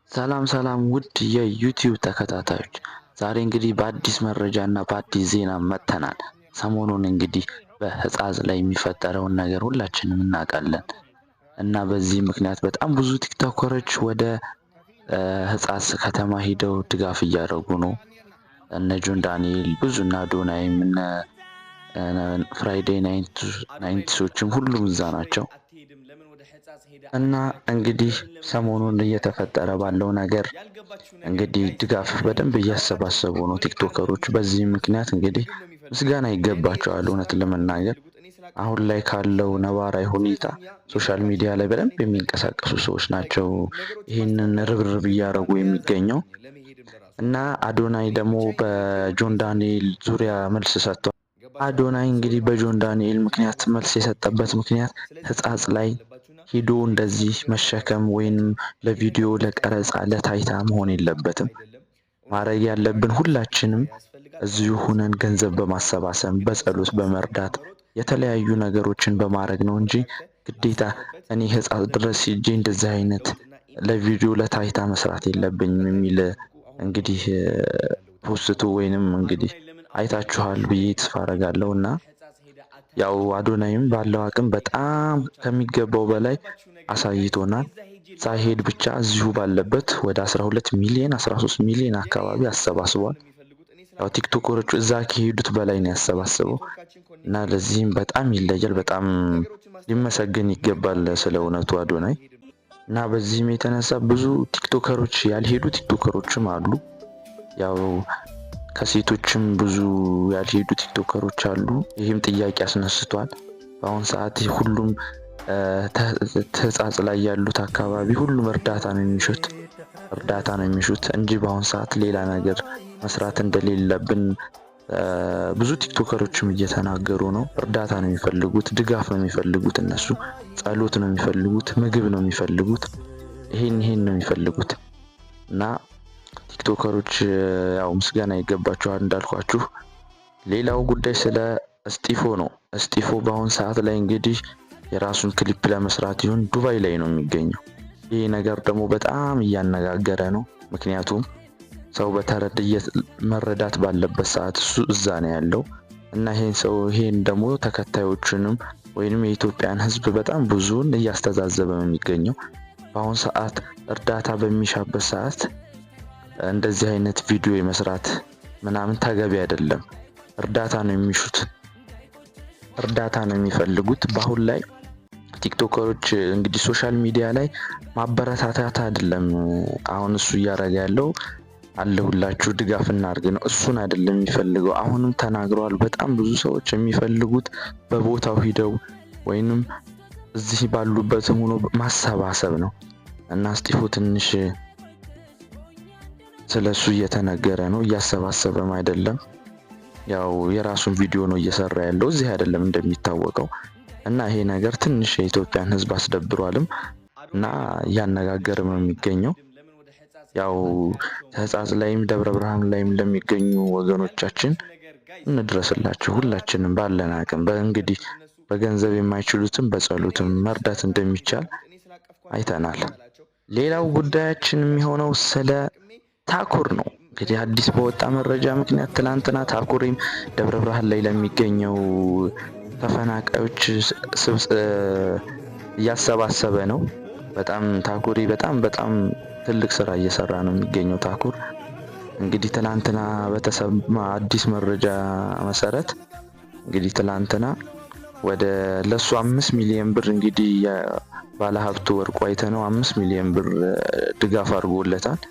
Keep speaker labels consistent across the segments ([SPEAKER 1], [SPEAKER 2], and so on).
[SPEAKER 1] ሰላም ሰላም ውድ የዩቲዩብ ተከታታዮች፣ ዛሬ እንግዲህ በአዲስ መረጃ እና በአዲስ ዜና መጥተናል። ሰሞኑን እንግዲህ በሕጻጽ ላይ የሚፈጠረውን ነገር ሁላችንም እናውቃለን እና በዚህ ምክንያት በጣም ብዙ ቲክቶከሮች ወደ ሕጻጽ ከተማ ሂደው ድጋፍ እያደረጉ ነው። እነ ጆን ዳንኤል ብዙ እና አዶናይም እነ ፍራይዴይ ናይንቲሶችም ሁሉም እዛ ናቸው። እና እንግዲህ ሰሞኑን እየተፈጠረ ባለው ነገር እንግዲህ ድጋፍ በደንብ እያሰባሰቡ ነው ቲክቶከሮች። በዚህ ምክንያት እንግዲህ ምስጋና ይገባቸዋል። እውነት ለመናገር አሁን ላይ ካለው ነባራዊ ሁኔታ social media ላይ በደንብ የሚንቀሳቀሱ ሰዎች ናቸው ይህንን ርብርብ እያደረጉ የሚገኘው። እና አዶናይ ደግሞ በጆን ዳንኤል ዙሪያ መልስ ሰጥቷል። አዶናይ እንግዲህ በጆን ዳንኤል ምክንያት መልስ የሰጠበት ምክንያት ሕጻጽ ላይ ሂዶ እንደዚህ መሸከም ወይንም ለቪዲዮ ለቀረጻ ለታይታ መሆን የለበትም። ማድረግ ያለብን ሁላችንም እዚሁ ሁነን ገንዘብ በማሰባሰብ፣ በጸሎት በመርዳት፣ የተለያዩ ነገሮችን በማድረግ ነው እንጂ ግዴታ እኔ ሕጻጽ ድረስ ሂጄ እንደዚህ አይነት ለቪዲዮ ለታይታ መስራት የለብኝም የሚል እንግዲህ ፖስቱ ወይንም እንግዲህ አይታችኋል ብዬ ተስፋ አረጋለሁ። እና ያው አዶናይም ባለው አቅም በጣም ከሚገባው በላይ አሳይቶናል። ሳይሄድ ብቻ እዚሁ ባለበት ወደ 12 ሚሊዮን 13 ሚሊዮን አካባቢ አሰባስቧል። ያው ቲክቶከሮቹ እዛ ከሄዱት በላይ ነው ያሰባስበው እና ለዚህም በጣም ይለያል። በጣም ሊመሰገን ይገባል ስለ እውነቱ አዶናይ። እና በዚህም የተነሳ ብዙ ቲክቶከሮች ያልሄዱ ቲክቶከሮችም አሉ። ያው ከሴቶችም ብዙ ያልሄዱ ቲክቶከሮች አሉ። ይህም ጥያቄ አስነስቷል። በአሁን ሰዓት ሁሉም ሕጻጽ ላይ ያሉት አካባቢ ሁሉም እርዳታ ነው የሚሹት፣ እርዳታ ነው የሚሹት እንጂ በአሁን ሰዓት ሌላ ነገር መስራት እንደሌለብን ብዙ ቲክቶከሮችም እየተናገሩ ነው። እርዳታ ነው የሚፈልጉት፣ ድጋፍ ነው የሚፈልጉት፣ እነሱ ጸሎት ነው የሚፈልጉት፣ ምግብ ነው የሚፈልጉት፣ ይሄን ይሄን ነው የሚፈልጉት። እና ቲክቶከሮች ያው ምስጋና ይገባቸዋል እንዳልኳችሁ። ሌላው ጉዳይ ስለ እስጢፎ ነው። እስጢፎ በአሁን ሰዓት ላይ እንግዲህ የራሱን ክሊፕ ለመስራት ይሁን ዱባይ ላይ ነው የሚገኘው። ይህ ነገር ደግሞ በጣም እያነጋገረ ነው። ምክንያቱም ሰው በተረድ መረዳት ባለበት ሰዓት እሱ እዛ ነው ያለው እና ይሄን ሰው ይሄን ደግሞ ተከታዮቹንም ወይንም የኢትዮጵያን ሕዝብ በጣም ብዙውን እያስተዛዘበ ነው የሚገኘው። በአሁን ሰዓት እርዳታ በሚሻበት ሰዓት እንደዚህ አይነት ቪዲዮ የመስራት ምናምን ተገቢ አይደለም። እርዳታ ነው የሚሹት፣ እርዳታ ነው የሚፈልጉት። በአሁን ላይ ቲክቶከሮች እንግዲህ social media ላይ ማበረታታት አይደለም አሁን እሱ እያደረገ ያለው፣ አለሁላችሁ ድጋፍ እናድርግ ነው። እሱን አይደለም የሚፈልገው። አሁንም ተናግረዋል። በጣም ብዙ ሰዎች የሚፈልጉት በቦታው ሂደው ወይንም እዚህ ባሉበትም ሆኖ ማሰባሰብ ነው እና እስጢፎ ትንሽ ስለ እሱ እየተነገረ ነው። እያሰባሰበም አይደለም። ያው የራሱን ቪዲዮ ነው እየሰራ ያለው፣ እዚህ አይደለም እንደሚታወቀው። እና ይሄ ነገር ትንሽ የኢትዮጵያን ሕዝብ አስደብሯልም እና እያነጋገርም ነው የሚገኘው። ያው ሕጻጽ ላይም ደብረ ብርሃን ላይም ለሚገኙ ወገኖቻችን እንድረስላቸው ሁላችንም ባለን አቅም። በእንግዲህ በገንዘብ የማይችሉትም በጸሎትም መርዳት እንደሚቻል አይተናል። ሌላው ጉዳያችን የሚሆነው ስለ ታኩር ነው። እንግዲህ አዲስ በወጣ መረጃ ምክንያት ትላንትና ታኩሪም ደብረ ብርሃን ላይ ለሚገኘው ተፈናቃዮች እያሰባሰበ ነው። በጣም ታኩሪ በጣም በጣም ትልቅ ስራ እየሰራ ነው የሚገኘው። ታኩር እንግዲህ ትላንትና በተሰማ አዲስ መረጃ መሰረት እንግዲህ ትላንትና ወደ ለሱ 5 ሚሊዮን ብር እንግዲህ ባለሀብቱ ወርቁ አይተነው 5 ሚሊዮን ብር ድጋፍ አድርጎለታል።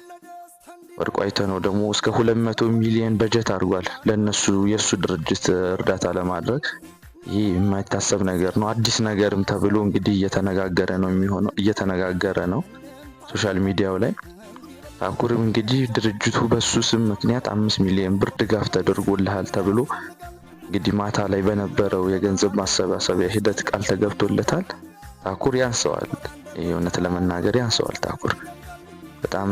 [SPEAKER 1] ወርቁ አይተነው ደግሞ እስከ 200 ሚሊዮን በጀት አድርጓል ለነሱ የእሱ ድርጅት እርዳታ ለማድረግ። ይህ የማይታሰብ ነገር ነው። አዲስ ነገርም ተብሎ እንግዲህ እየተነጋገረ ነው የሚሆነው፣ እየተነጋገረ ነው social media ው ላይ። ታኩርም እንግዲህ ድርጅቱ በሱ ስም ምክንያት 5 ሚሊዮን ብር ድጋፍ ተደርጎልሃል ተብሎ እንግዲህ ማታ ላይ በነበረው የገንዘብ ማሰባሰቢያ ሂደት ቃል ተገብቶለታል። ታኩር ያንሰዋል፣ ይህ እውነት ለመናገር ያንሰዋል። ታኩር በጣም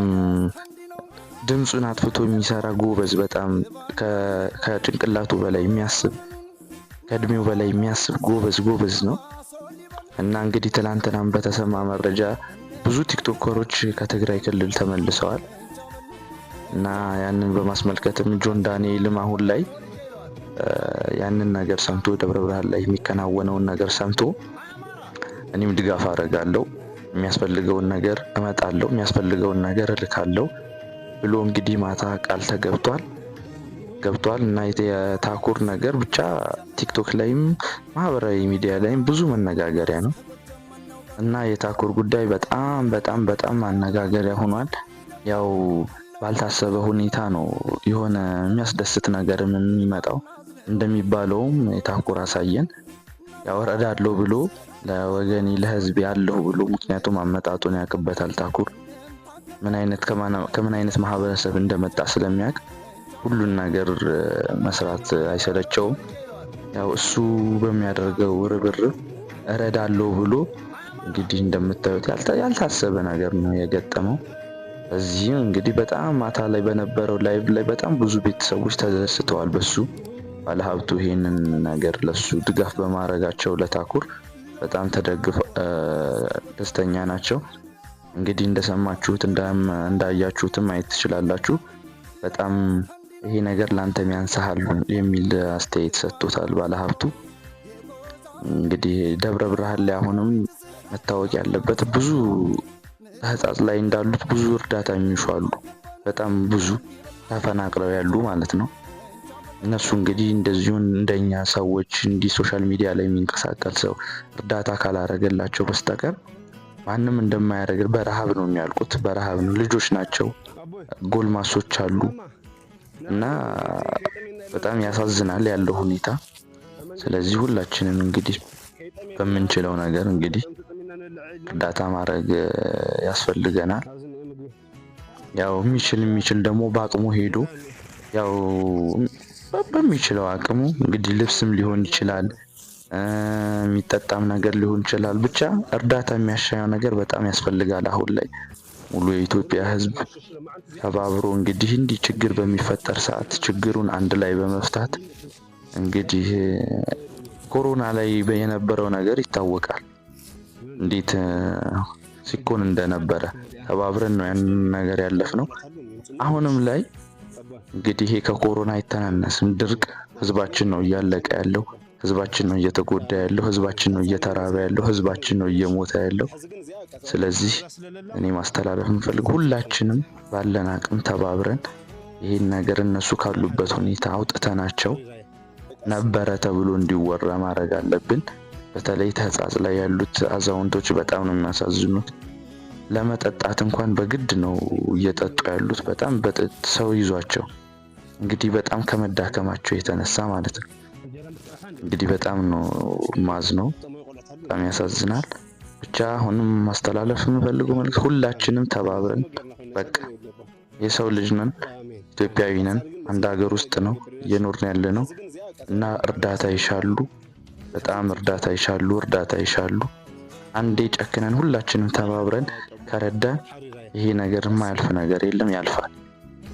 [SPEAKER 1] ድምፁን አጥፍቶ የሚሰራ ጎበዝ፣ በጣም ከጭንቅላቱ በላይ የሚያስብ፣ ከእድሜው በላይ የሚያስብ ጎበዝ ጎበዝ ነው። እና እንግዲህ ትላንትናም በተሰማ መረጃ ብዙ ቲክቶከሮች ከትግራይ ክልል ተመልሰዋል እና ያንን በማስመልከትም ጆን ዳንኤልም አሁን ላይ ያንን ነገር ሰምቶ፣ ደብረ ብርሃን ላይ የሚከናወነውን ነገር ሰምቶ እኔም ድጋፍ አደርጋለሁ፣ የሚያስፈልገውን ነገር እመጣለሁ፣ የሚያስፈልገውን ነገር እልካለሁ ብሎ እንግዲህ ማታ ቃል ተገብቷል እና የታኩር ነገር ብቻ ቲክቶክ ላይም ማህበራዊ ሚዲያ ላይም ብዙ መነጋገሪያ ነው እና የታኩር ጉዳይ በጣም በጣም በጣም መነጋገሪያ ሆኗል። ያው ባልታሰበ ሁኔታ ነው የሆነ የሚያስደስት ነገርም የሚመጣው። እንደሚባለውም የታኩር አሳየን። ያው እረዳለሁ ብሎ፣ ለወገኔ ለህዝብ ያለሁ ብሎ፣ ምክንያቱም አመጣጡን ያውቅበታል። ታኩር ምን አይነት ከምን አይነት ማህበረሰብ እንደመጣ ስለሚያውቅ ሁሉን ነገር መስራት አይሰለቸውም። ያው እሱ በሚያደርገው ርብርብ እረዳለሁ ብሎ እንግዲህ እንደምታዩት ያልታሰበ ነገር ነው የገጠመው። በዚህም እንግዲህ በጣም ማታ ላይ በነበረው live ላይ በጣም ብዙ ቤተሰቦች ተደስተዋል በሱ። ባለሀብቱ ይሄንን ነገር ለሱ ድጋፍ በማድረጋቸው ለታኩር በጣም ተደግፈ ደስተኛ ናቸው። እንግዲህ እንደሰማችሁት እንዳያችሁትም ማየት ትችላላችሁ። በጣም ይሄ ነገር ላንተም ያንስሃል የሚል አስተያየት ሰጥቶታል ባለሀብቱ። እንግዲህ ደብረ ብርሃን ላይ አሁንም መታወቅ ያለበት ብዙ ህጻጽ ላይ እንዳሉት ብዙ እርዳታ የሚሹ አሉ። በጣም ብዙ ተፈናቅለው ያሉ ማለት ነው። እነሱ እንግዲህ እንደዚሁ እንደኛ ሰዎች እንዲህ social media ላይ የሚንቀሳቀስ ሰው እርዳታ ካላረገላቸው በስተቀር ማንም እንደማያደርግ፣ በረሃብ ነው የሚያልቁት። በረሃብ ነው። ልጆች ናቸው፣ ጎልማሶች አሉ እና በጣም ያሳዝናል ያለው ሁኔታ። ስለዚህ ሁላችንም እንግዲህ በምንችለው ነገር እንግዲህ እርዳታ ማድረግ ያስፈልገናል። ያው የሚችል የሚችል ደግሞ በአቅሙ ሄዶ ያው በሚችለው አቅሙ እንግዲህ ልብስም ሊሆን ይችላል፣ የሚጠጣም ነገር ሊሆን ይችላል። ብቻ እርዳታ የሚያሻየው ነገር በጣም ያስፈልጋል። አሁን ላይ ሙሉ የኢትዮጵያ ሕዝብ ተባብሮ እንግዲህ እንዲህ ችግር በሚፈጠር ሰዓት ችግሩን አንድ ላይ በመፍታት፣ እንግዲህ ኮሮና ላይ የነበረው ነገር ይታወቃል። እንዴት ሲኮን እንደነበረ ተባብረን ነው ያንን ነገር ያለፍነው። አሁንም ላይ እንግዲህ ይሄ ከኮሮና አይተናነስም። ድርቅ ህዝባችን ነው እያለቀ ያለው፣ ህዝባችን ነው እየተጎዳ ያለው፣ ህዝባችን ነው እየተራበ ያለው፣ ህዝባችን ነው እየሞተ ያለው። ስለዚህ እኔ ማስተላለፍ የምፈልግ ሁላችንም ባለን አቅም ተባብረን ይህን ነገር እነሱ ካሉበት ሁኔታ አውጥተናቸው ነበረ ተብሎ እንዲወራ ማድረግ አለብን። በተለይ ተህጻጽ ላይ ያሉት አዛውንቶች በጣም ነው የሚያሳዝኑት። ለመጠጣት እንኳን በግድ ነው እየጠጡ ያሉት። በጣም ሰው ይዟቸው እንግዲህ በጣም ከመዳከማቸው የተነሳ ማለት ነው። እንግዲህ በጣም ነው ማዝነው፣ በጣም ያሳዝናል። ብቻ አሁንም ማስተላለፍ የምፈልገው መልዕክት ሁላችንም ተባብረን በቃ የሰው ልጅ ነን፣ ኢትዮጵያዊ ነን፣ አንድ ሀገር ውስጥ ነው እየኖርን ያለ ነው እና እርዳታ ይሻሉ፣ በጣም እርዳታ ይሻሉ፣ እርዳታ ይሻሉ። አንዴ ጨክነን ሁላችንም ተባብረን ከረዳን ይሄ ነገር የማያልፍ ነገር የለም፣ ያልፋል።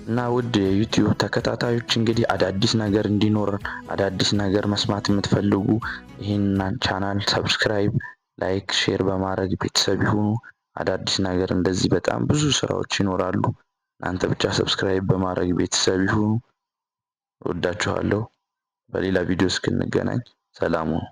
[SPEAKER 1] እና ውድ የዩቲዩብ ተከታታዮች እንግዲህ አዳዲስ ነገር እንዲኖር፣ አዳዲስ ነገር መስማት የምትፈልጉ ይህን channel subscribe፣ like፣ share በማድረግ ቤተሰብ ይሁኑ። አዳዲስ ነገር እንደዚህ በጣም ብዙ ስራዎች ይኖራሉ። እናንተ ብቻ subscribe በማድረግ ቤተሰብ ይሁኑ። እወዳችኋለሁ። በሌላ ቪዲዮ እስክንገናኝ ሰላም ሁኑ።